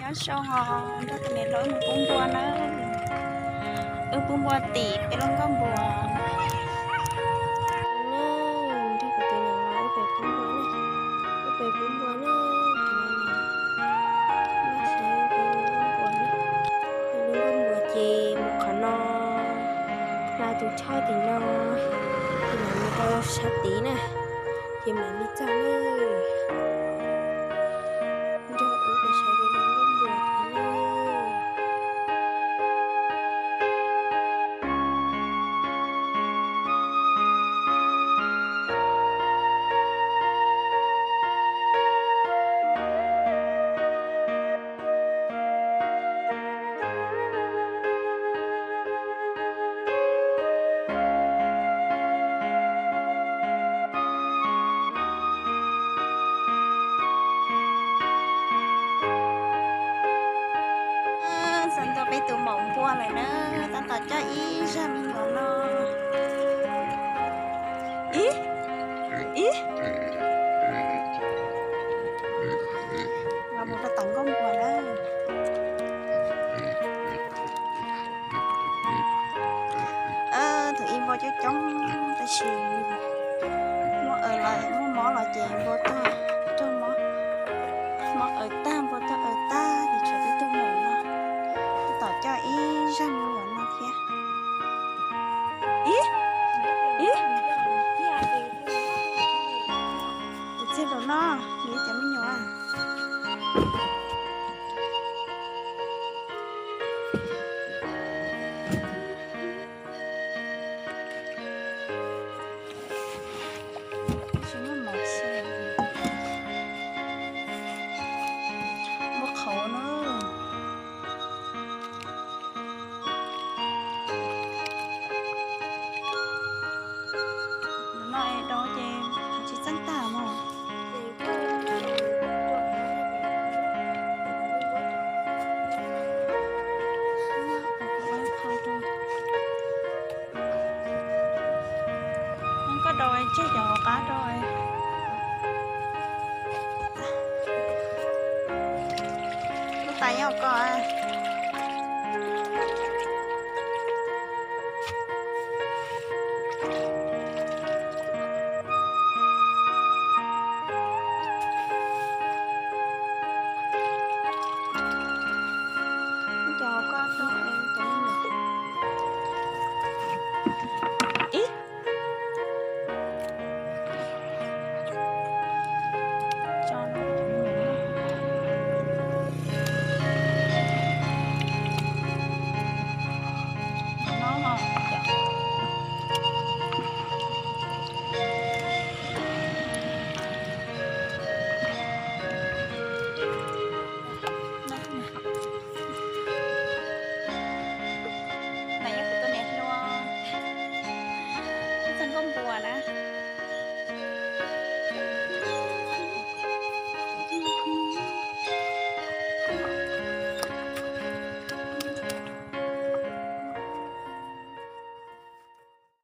Nyob zoo os, nrog kuv niam hlob wb mus pub npua na. Wb pub npua tim peb lub nkoj npua. Nrog kuv tus niam hlob wb pem pub npua na. Wb pem pub npua na. Peb lub nkoj npua ces mus qhov no hla tus choj tim no, ces mam mus rau sab tid na, ces mam li txog na. Nrog wb pem sawv daws mus pub npua thiab na. Txog ntua peb tus maum npua lawm na, tab tom coj ib zaj me nyuam no. Ib, ib, los mus rau tom nkoj npua na. Thaum ub npua coob coob tab sis muaj aws los muaj mob los ces npua tuag raug mob, mob aws tag npua tuag aws tag ces tshuav tib tug maum no. Tab tom coj ib zaj me nyuam no thiab. Ib, ib, tus txiag laus no, nws cov me nyuam. Npua qhauv na. No es do ces tsis txeeb tag mog. Koj do tseg cov hauv qab rau. Lub tais nyob koj.